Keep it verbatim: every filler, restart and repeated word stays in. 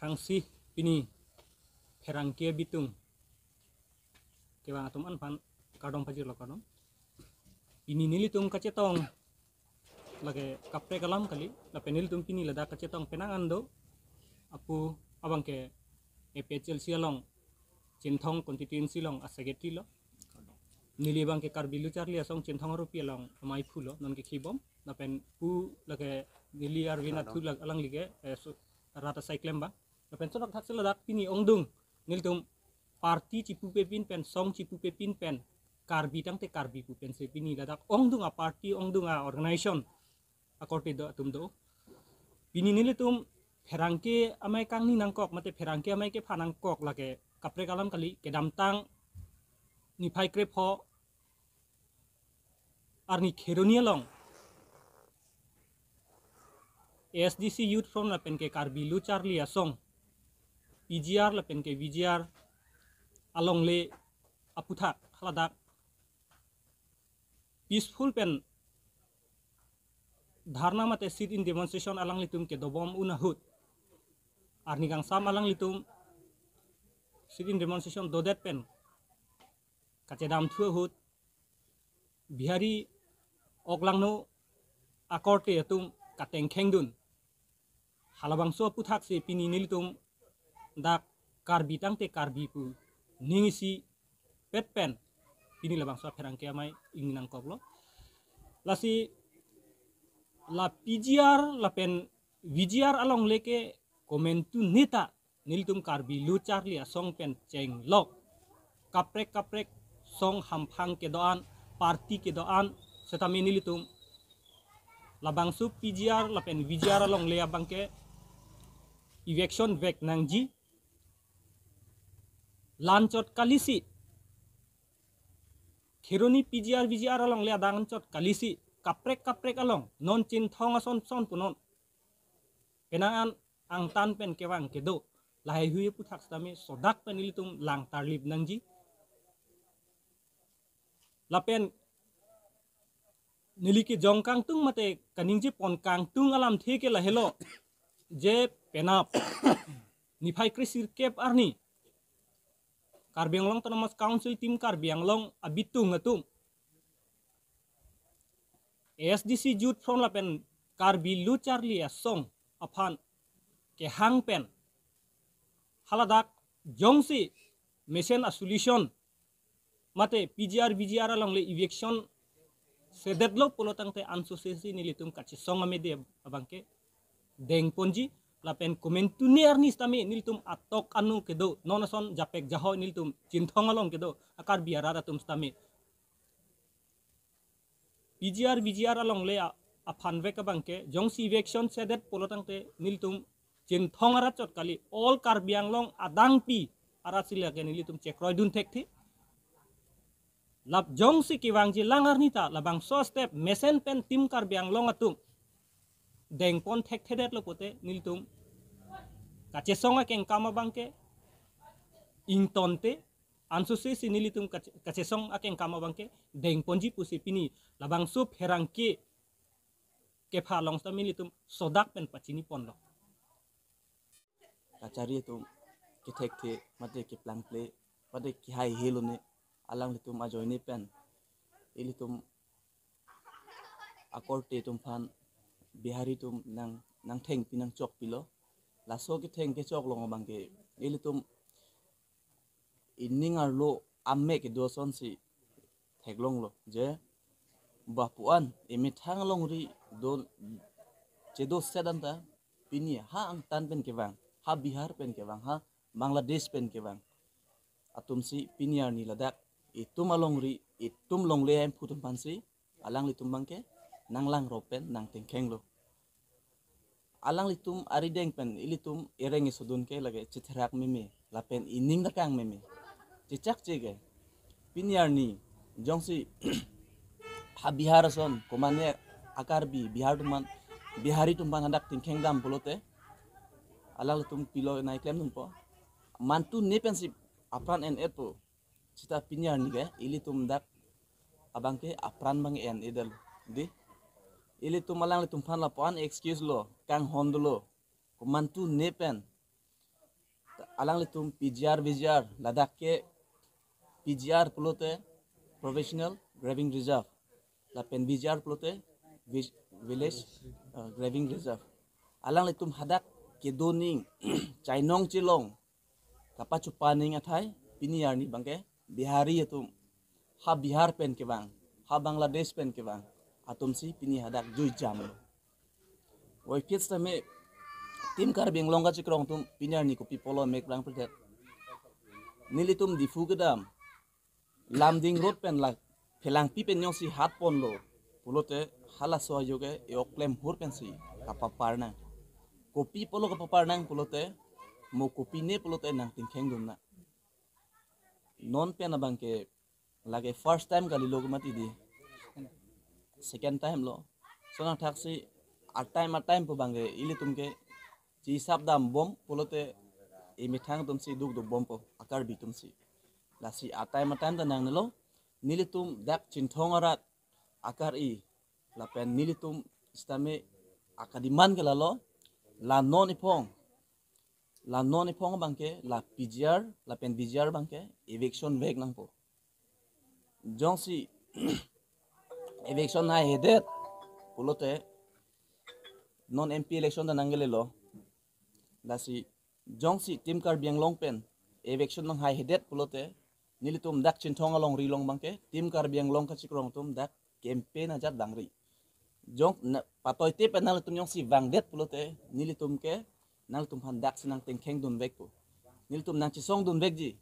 Thangsi pini pherangke abitung kevang atum an aphan kardom pajirlo, kardom. Pini nelitum kachetong lake kaprek alam kali, lapen nelitum pini ladak kachetong penang an do apu abangke A P H L C along Chinthong constituency along a-secretary lo. Neli abangke Karbi Lo Charli Asong Chinthong Aropi along amei phu lo, non ke khibom. Lapen pu lake neli Arvin Athu lak alangli ke, eh, su-, rat asai klem abang. Lapen sonok thak si ladak pini ongdung nelitum party chipupe pin pen, song chipupe pin pen, Karbi tangte Karbi pu pensi pini ladak ongdung a-party, ongdung a-organization akorte do atum do. Pini nelitum pherangke amei kangni nangkok, mate pherangke amei kepha nangkok lake kaprek alam kali, kedamtang niphai krepho arni Kheroni along A S D C Youth Front lapen ke Karbi Lo Charli Asong P G R lapen ke V G R alongle aputhak haladak peaceful pen dharna mate sit-in demonstration alanglitum kedobom un ahut, arni kangsam alanglitum sit-in demonstration dodet pen kachedamthu ahut Bihari oklangno akorte atum katengkhengdun. Halabangso aputhak si pini nelitum dak Karbi tangte Karbi pu ning isi pet pen pini labangso apherangke amei ingni nangkoklo. Lasi la P G R lapen V G R alongle ke komantu neta nelitum Karbi Lo Charli Asong pen chenglok kaprek kaprek song hamphang kedo-an, party kedo-an setame nelitum labangso P G R lapen V G R alongle abangke eviction vek nangji. La-anchot kalisi, Kheroni P G R V G R alongle adang anchot kalisi, kaprek kaprek along non Chinthong ason son punon penang an angtan pen kevang kedo lahaihui aputhak setame sodak pen ilitum lang tarlip nangji. Lapen neli kejong kangtung mate kaningjepon kangtung alamthe ke lahelo, je penap niphai kresirkep arni Karbi Anglong Autonomous Council Team Karbi Anglong abitung atum A S D C Youth Front lapen Karbi Lo Charli Asong aphan kehang pen haladak jongsi mesen a-solution mate P G R V G R alongle eviction sedetlo pulo tangte ansose si nelitum kachesong amede abangke dengponji. Lapen komantu ne arni setame nelitum atok anu kedo, non ason japek jahoi nelitum Chinthong along kedo a-Karbi arat atum setame P G R V G R alongle a-, aphan vek abangke jongsi eviction sedet pulo tangte nelitum Chinthong arat chot kali, all Karbi Anglong adangpi arat si lake nelitum chekroidun thekthe. Lap jongsi kevangji lang arni ta labangso step mesen pen Team Karbi Anglong atum dengpon thekthedetlo pote nelitum kachesong akengkam abangke ingtonte, ansose si nelitum kache-, kachesong akengkam abangke dengponji pusi pini labangso pherangke kepha along setame nelitum sodak pen pachiniponlo. Kachari atum kethekthe mate keplangple mate kehaihelone alanglitum ajoine pen ilitum akorte atum aphan Bihari atum nang, nangthengpi nangchokpilo. Laso ketheng kechok along abangke ilitum ining arlo amek kedo asonsi theklonglo je bapu an emethang alongri do chedo sedan ta pini ha angtan pen kevang, ha Bihar pen kevang, ha Bangladesh pen kevang atumsi pini arni ladak itum alongri, itum longle ahem phu atum aphansi alanglitum abangke nanglangrop pen nangtengkhenglo. Alanglitum arideng pen ilitum ereng isodun ke lake chetherak meme lapen ining dakang meme. Chechakche ke pini arni jongsi ha Bihar ason komane a-Karbi Bihar atum aphan, Bihari atum aphan hadak tingkhengdam pulote alanglitum pilo nai klemdunpo. Mantu ne pensi apran en-etpo. Seta pini arni ke ilitum dak abangke apran abang en-edetlo. Dei, ilitum alanglitum aphan lapu-an excuse lo, kanghon dolo. Komantu ne pen Alanglitum P G R, V G R, ladak ke P G R pulote Professional Grazing Reserve, lapen V G R pulote vi- Village uh, Grazing Reserve. Alanglitum hadak kedo ning, chainong chelong, kapachupa ning athai, pini arni abangke Bihari atum, ha Bihar pen kevang, ha Bangladesh pen kevang atumsi pini hadak jui jam. Voiphit sitame Team Karbi Anglong kachikrong atum pini arni kopi apotlo mek prang predet. Nelitum Diphu kedam Lumding Road pen la Phelangpi pen jongsi hat ponlo pulote halaso ajo ke e-ok klem hur pensi kapapar nang. Kopi apotlo kapapar nang pulote, mo kopine pulote nangtingkheng dun nang. Non pen abangke lake first time kalilo ke mati di. Second time lo. So nangthaksi a time a time pu abangke ilitum ke chisap dambom pulote emethang atumsi dukduk bompo, a Karbi atumsi. Lasi a time a time ta nangnelo, nelitum dak Chinthong arat a Karbi lapen nelitum sitame akadiman ke lalo, la non iphong, la non iphong abangke la P G R lapen V G R abangke eviction vek nangpo. Jongsi eviction haihedet pulote, non M P election ta nangkelelo. Lasi jongsi Team Karbi Anglong pen eviction nanghaihedet pulote, nelitum dak Chinthong alongri along abangke Team Karbi Anglong kachikrong atum dak campaign ajat vangri. Jong na, patoite pen nangtum jongsi vangdet pulote, nelitum ke nangtum aphan daksi nangtingkheng dun vekpo. Nelitum nangchesong dun vekji.